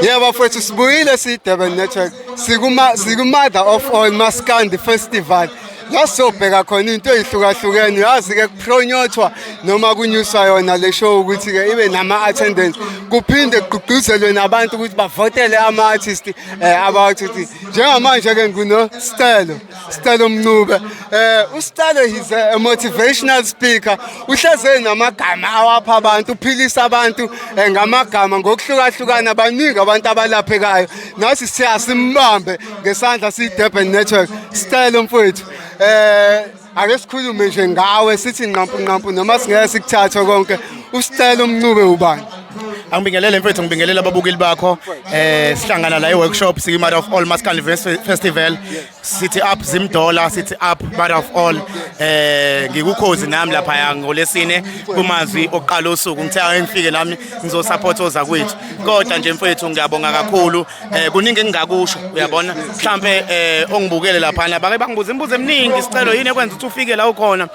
Yeah, bafowethu, sibuyile siyi-Durban Network, siku-Mother of All Maskandi Festival la sizobheka khona into ey'hlukahlukene. Yazi-ke, kupromotwa noma kunyuswa yona le show ukuthi-ke ibe nama-attendance, kuphinde kugqugquzelwe nabantu ukuthi bavotele ama-artist abawathi. Njengamanje-ke ngunoScelo, Scelo Mncube. UScelo is a motivational speaker. Uhleze namagama awapha abantu, uphilisa abantu ngamagama ngokuhlukahlukana. Baningi abantu abalaphekayo. Nathi siyasimbambe ngesandla siyi-Durban Network. Scelo mfowethu, ake sikhulume nje ngawe, sithi nqampu nqampu noma singeke sikuthathe konke. UScelo Mncube ubani? Angibingelele mfethu, ngibingelele ababukeli bakho. Sihlangana la e-workshop, siyi Mother of All Maskandi Festival. Sithi up Zimdollar, sithi up Mother of All. Ngikukhozi nami lapha ngolesine kumazwi oqala usuku. Ngithe ake ngifike nami ngizosupport ozakwethu. Kodwa nje mfethu, ngiyabonga kakhulu. Kuningi engingakusho, uyabona. Mhlambe ongibukele lapha bake bangibuza imibuzo eminingi, sicelo yini ekwenza ukuthi ufike la ukhona?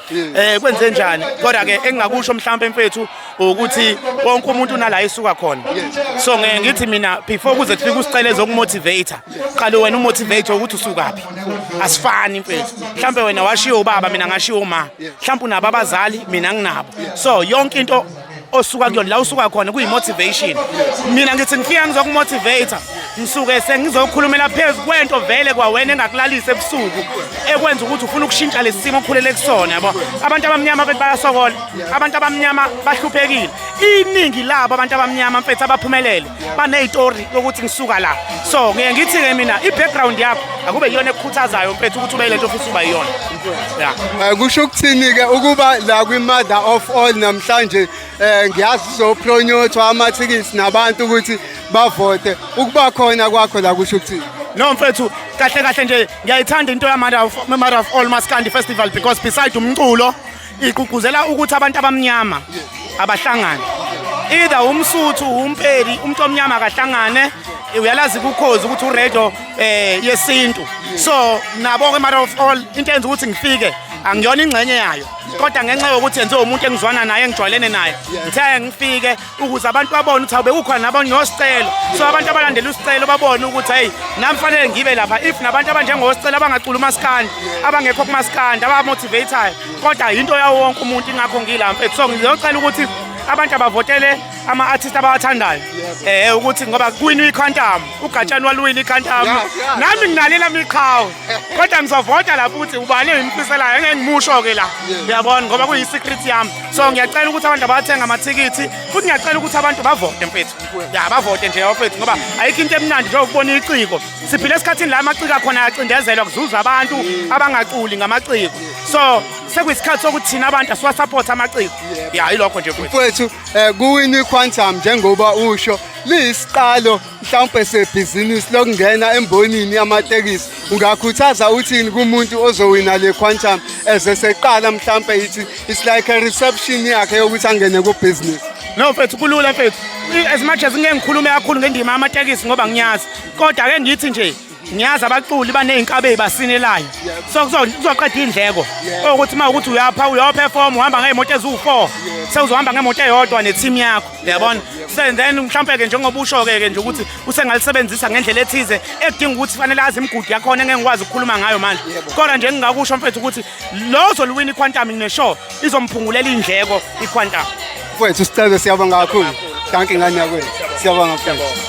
Kwenze njani? Kodwa ke engingakusho mhlambe mfethu ukuthi wonke umuntu unala esuka khona. So ngeke ngithi mina before kuze kufike usicelo ezokumotivate, qala wena umotivate ukuthi usukaphi. Asifani mfethu. Mhlambe wena washiya ubaba, mina ngashiya uma. Mhlambe unabo abazali, mina nginabo. So yonke into osuka kuyona, la usuka khona, kuyi-motivation. Mina ngithi ngifika ngizokumotivate, ngisuke sengizokhulumela phezu kwento vele kwawena engakulalisa ebusuku, ekwenza ukuthi ufuna ukushintsha lesi simo okhulele kusona, yabo. Abantu abamnyama mfethu bayasokola, abantu abamnyama bahluphekile. Iningi labo abantu abamnyama mfethu abaphumelele baney'story yokuthi ngisuka la. So ngiye ngithi-ke mina i-background yakho akube yiyona ekukhuthazayo mfethu ukuthi ube yile nto ofisa uba yiyona, ya. Kusho ukuthini-ke ukuba la kwi-Mother of All namhlanje? Ngiyazi uzopromotwa amathikithi nabantu ukuthi bavote. Ukuba khona kwakho la kusho ukuthini? No mfethu, kahle kahle nje ngiyayithanda into ya Mother of All Maskandi Festival because beside umculo igqugquzela ukuthi abantu abamnyama abahlangane, either umSuthu, umpedi, umuntu omnyama akahlangane. Uyalazi kukhozi ukuthi uradio yesintu, so nabo ke Mother of All into enza ukuthi ngifike, angiyona ingxenye yayo, kodwa ngenxa yokuthi yenziwe umuntu engizwana naye, engijwayelene naye, ngithe ngifike ukuze abantu babone ukuthi awube kukhona nabo nosicelo. So abantu abalandela usicelo babone ukuthi hey, nami fanele ngibe lapha. If nabantu abanjengosicelo abangacula umaskandi, abangekho kumaskandi, abamotivatayo, kodwa into yawo wonke umuntu, ingakho ngila mfethu. So ngizocela ukuthi abantu abavotele ama-artist abawathandayo, ukuthi ngoba kuwinwa iQuantum, uGatshani waluwina iQuantum. Nami nginalela iqhawe, kodwa ngizovota lapho ukuthi ubani engimfiselayo, engeke ngimusho-ke la, uyabona, ngoba kuyi-secret yami. So ngiyacela ukuthi abantu abathenga amathikithi, futhi ngiyacela ukuthi abantu bavote mfethu, ya, bavote nje mfethu, ngoba ayikho into emnandi njengokubona iciko. Siphila esikhathini la amaciko akhona ayacindezelwa, kuzuza abantu abangaculi ngamaciko. So sekuyisikhathi sokuthi thina abantu asiwasupport amaciko, ya, yilokho nje mfethu. Mfowethu, kuwina iQuantum, njengoba usho, liyisiqalo mhlawumbe sebhizinisi lokungena embonini yamatekisi. Ungakhuthaza uthini kumuntu ozowina le Quantum eze seqala mhlawumbe ithi it's like a reception yakhe yokuthi angene ku-business? No mfethu, kulula mfethu. As much as ngeke ngikhulume kakhulu ngendima yamatekisi ngoba ngiyazi, kodwa ake ngithi nje ngiyazi abaculi baney'nkabi ey'basinelayo, so kuzoqeda iy'ndleko ukuthi uma ukuthi uyapha uyaperform, uhamba ngey'moto eziwu-4, sewuzohamba ngemoto eyodwa ne-team yakho, uyabona. So and then mhlawumpe-ke njengoba usho-ke ke nje ukuthi usengalisebenzisa ngendlela ethize ekudinga ukuthi fanele azi imigudu yakhona engeke ngikwazi ukukhuluma ngayo manje, kodwa nje engingakusho mfethu ukuthi lo ozoluwina iQuantum, ngine-sure izomphungulela iy'ndleko iQuantum. Mfowethu Sicelo, siyabonga kakhulu. Dankie ngane yakwethu, siyabonga mfowethu.